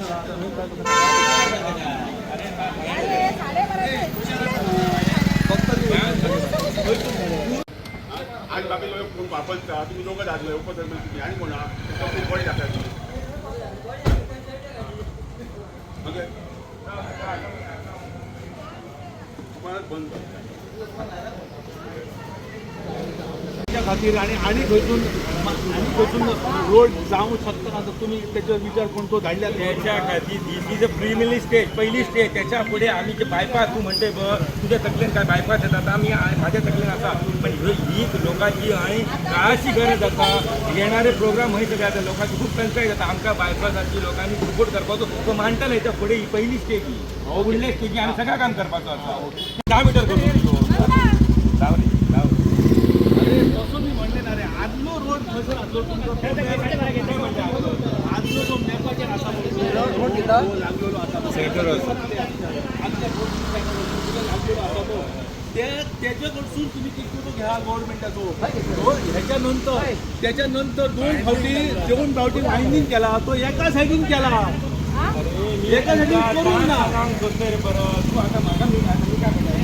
आज बाकी लोक फोन वापरता, तुम्ही लोक दादले उपसरपंच, तुम्ही आणि कोणा कोणी दाखला. ओके, दुकानात बंद. त्या खातीर आणि आणि खंयसून आणि खंयसून रोड जावंक शकता ना, तर तुम्ही त्याच्यावर विचार करून तो धाडल्या. त्याच्या खातीर this is a preliminary stage, पहिली स्टेज. त्याच्या फुडें आमी जे बायपास तूं म्हणटे पळय, तुज्या तकलेन काय बायपास येता, आतां आमी म्हाज्या तकलेन आसा, पण ही लोकांची आणि काळाची गरज आसा. येणारे प्रोग्राम हय सगळे आतां लोकांची खूब टंचाय जाता. आमकां बायपासाची लोकांनी सपोर्ट करपाचो तो मांडटले. हेच्या फुडें ही पहिली स्टेज. ही फुडले स्टेजी आमी सगळें काम करपाचो आसा. 10 मिटर करून जावं रे, जावं. अरे, तसो मी म्हणले ना रे. आदलो रोड खंयसर आसलो तुमचो? आदलो जो मॅपाचेर आसा पळय, तो लागलेलो आसा पळय. आदल्या रोड लागलेलो आसा तो, ते तेजे कडसून तुम्ही कितको घ्या गव्हर्मेंटाचो तो. ह्याच्या नंतर, त्याच्या नंतर दोन फावटी वायंडींग केला, तो एका सायडीन केला, एका सायडीन करूंक ना. सांग सोदतय रे परत तूं आतां म्हाका. मी आतां मी काय म्हणटा?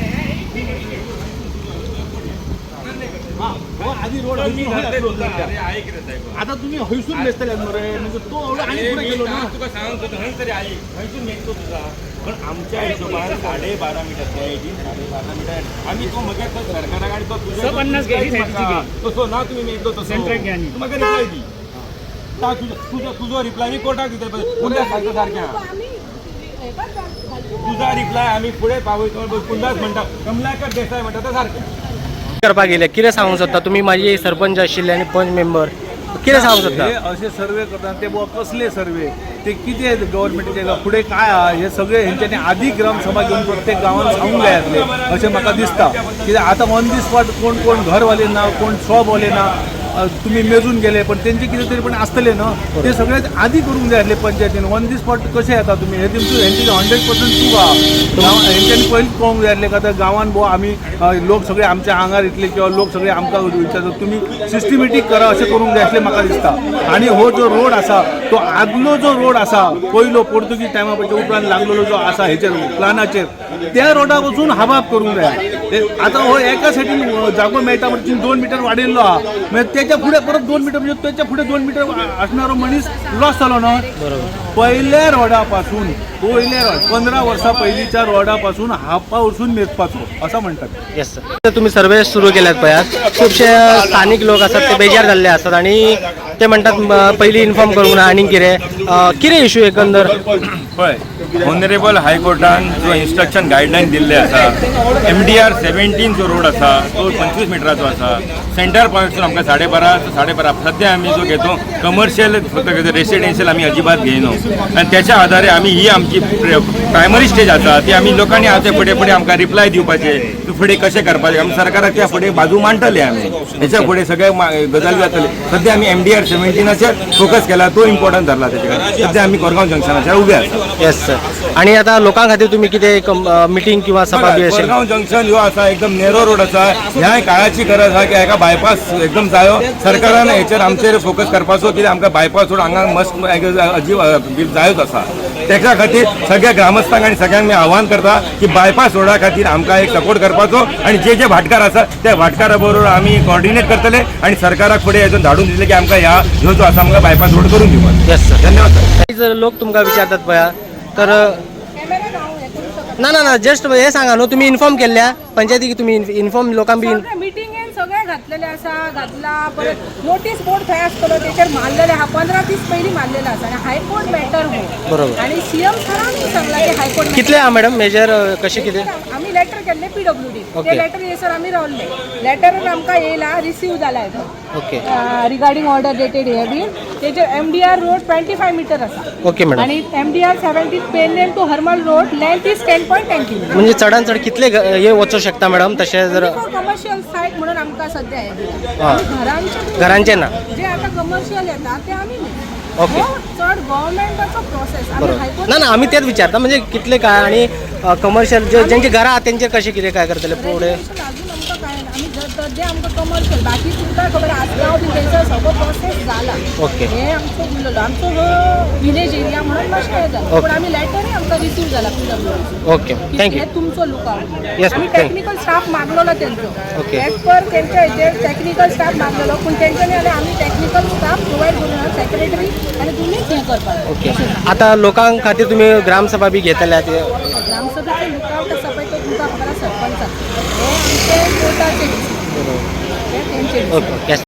हा, हो आधी रोड मी धरते तुझा. अरे, ऐक रे साहेब. आता तुम्ही हयसून मेजतले मरे, म्हणजे तो एवढो आनी अरे, फुडें मी गेलो ना. तुका सांगूंक सोदता, खंय तरी ऐक, खंयसून मेजतो तुझा? पण आमच्या हिशोबान 12.5 मिटर, त्या 12.5 मिटर आमी तो मगे तो सरकारा आनी तो तुझ्या तसो ना, तुमी मेजलो तसो तूं म्हाका रिप्लाय दी. तुजो तुजो तुजो रिप्लाय मी कोर्टाक दिता. पुंदा सांगता सारक्या तुझा रिप्लाय आमी फुडें पावयतो. पुंदाच म्हणटा, कमलाकर देसाय म्हणटा तो सारकें. करपाक गेले, कितें सांगूंक सोदता तुमी? माजी सरपंच आशिल्ले आनी पंच मेंबर, कितें सांगूंक सोदता? हे असे सर्वे करतात ते बुवा कसले सर्वे, ते कितें गव्हर्मेंटाचे फुडें काय आहा, हे सगळे हेंच्यांनी आदी ग्रामसभा घेवन प्रत्येक गांवान सांगूंक जाय आसलें अशें म्हाका दिसता. कित्याक आतां ऑन the spot कोण कोण घरवाले ना, कोण शॉपवाले ना, तुमी मेजून गेले, पण तेंचे कितें तरी पण आसतलें न्हू, ते सगळे आदी करूंक जाय आसले पंचायतीन. ऑन the spot कशें येता तुमी? हे तुमचें हेंचे 100% चूक आहा. हेंच्यांनी पयलींच कळोंक जाय आसलें का गांवान बुवा आमी लोक सगळे आमच्या आंगार येतले किंवा लोक सगळे आमकां विचारता, तुमी सिस्टमॅटीक करा अशें करूंक जाय आसलें म्हाका दिसता. आनी हो जो रोड आसा, तो आदलो जो रोड आसा, पयलो पोर्तुगीज टायमा पयच्या उपरांत लागलेलो जो आसा हेचेर प्लानाचेर, त्या रोडा वचून हाबाब करूंक जाय. आतां हो एका सायडीन जागो मेळटा म्हणजे 2 मिटर वाडयल्लो आहा, म्हणजे तेच्या फुडें परत 2 मिटर, म्हणजे तेच्या फुडें 2 मिटर असणारो मनीस लॉस जालो न्हय. पयल्या रोडा पासून, पयल्या रोड 15 वर्सां पयलींच्या रोडा पासून हापा वचून मेजपाचो असं म्हणटात. येस सर, तुमी सर्वे सुरू केल्यात पळयात, खुबशे स्थानीक लोक आसात ते बेजार जाल्ले आसात आनी ते म्हणटात पयलीं इन्फॉर्म करूंक ना आनी कितें कितें इशू एकंदर? पळय, ऑनरेबल हायकोर्टान जो इन्स्ट्रक्शन गायडलायन दिल्ले आसा, एमडीआर 17 जो रोड आसा तो 25 मिटराचो आसा. सेंटर पॉयंटसून आमकां 12.5, 12.5. सध्या आमी जो घेतो कमर्शियल फक्त घेतो, रेसिडेन्शियल आमी अजिबात घेयना. आनी त्याच्या आधारे आमी ही आमची प्रायमरी स्टेज आसा, ती आमी लोकांनी आतां फुडें फुडें आमकां रिप्लाय दिवपाचे, फुडें कशें करपाचें. आमी सरकाराक त्या फुडें बाजू मांडटले. आमी हेच्या फुडें सगळे गजाली जातले. सध्या आमी एमडीआर 17चेर फोकस केला, तो इम्पॉर्टंट धरला. तेचे खातीर सध्या आमी कोरगांव जंक्शनाचेर उबे आसा. येस सर, आणि आता लोकां खातीर तुम्ही कितें मिटींग किंवा सभा बी अशें? कोरगांव जंक्शन ह्यो आसा, एकदम नेरो रोड आसा. ह्या काळाची गरज आसा की हाका बायपास एकदम जायो. सरकारान हेचेर आमचेर फोकस करपाचो, कित्याक आमकां बायपास रोड हांगा मस्त अजीब जायोच आसा. तेच्या खातीर सगळ्या ग्रामस्थांक आनी सगळ्यांक मी आव्हान करता की बायपास रोडा खातीर आमकां एक सपोर्ट करपाचो आनी जे जे भाटकार आसा त्या भाटकारा बरोबर आमी कॉर्डिनेट करतले आनी सरकाराक फुडें हेतून धाडून दितले की आमकां ह्या ह्यो जो आसा आमकां बायपास रोड करून दिवपाचो. Yes sir. धन्यवाद सर. जर लोक तुमकां विचारतात पळया तर ना ना ना, जस्ट हे सांगा न्हू, तुम्ही इन्फॉर्म केल्ल्या पंचायतीक? तुम्ही इन्फॉर्म लोकांक बी? सगळे मिटिंगेन सगळे घातलेले आसा, घातला. परत नोटीस बोर्ड थंय आसतलो, तेचेर मारलेले आहा. 15 दीस पयलीं मारलेलो आसा आनी हायकोर्ट मॅटर हो. आनी सीएम सरान सांगला की हायकोर्ट कितले आहा मॅडम मेजर, कशें कितें? आमी लेटर केल्ले पीडब्ल्यूडी. ते लेटर येसर आमी रावल्ले. लेटर आमकां येयला, रिसीव जाला तो. रिगार्डिंग ऑर्डर डेटेड हे बीन, तेजेर एमडीआर रोड 25 मिटर आसा. Okay madam. आणि MDR 17 Pernem to Harmal road length is 10.10 kilo. म्हणजे चडान चड कितले हे वचूं शकता मॅडम तशें जर? कमर्शियल सायट म्हणून आमकां सध्या हे दिला. आमी घरांचे घरांचे ना. जे आता कमर्शियल येता ते आमी न्ही. हो चड गव्हर्मेंटाचो प्रोसेस आमी हायकोर्ट ना ना, आमी तेच विचारता, म्हणजे कितले काय आणि कमर्शियल जे ज्यांचे घरां आहा तेंचेर कशें कितें काय करतले फुडें? रेजिस्ट्रेशन अजून आमकां काय ना. आमी सध्या आमकां कमर्शियल, बाकी तुमकां खबर आसगांव बी थंयसर सगळो प्रोसेस. प्रोसेस जाला. ओके. हे आमचो उरलेलो आमचो हो विलेज एरिया म्हणून मातशें हें जालें, पूण आमी लॅटरय आमकां रिसीव जाला PWD. Okay, thank you. हे तुमचो लुकआउट. Yes, आमी ma'am. Thank you. Technical staff मागलेलो तेंचो. Okay. As per तेंच्या हेचेर टॅक्निकल स्टाफ मागलेलो, पूण तेंच्यांनी जाल्यार आमी टॅक्निकल स्टाफ प्रोवायड करूं ना, सेक्रेटरी आनी तुमी हें करपाक. ओके, आता लोकां खातीर तुमी ग्रामसभा बी घेतल्या ते? ग्रामसभेचो लुकआउट आसा पळय, तो तुमकां खबर आसा सरपंचाक. हे आमचे कोर्टाचे, हे तेंचे. Okay, yes.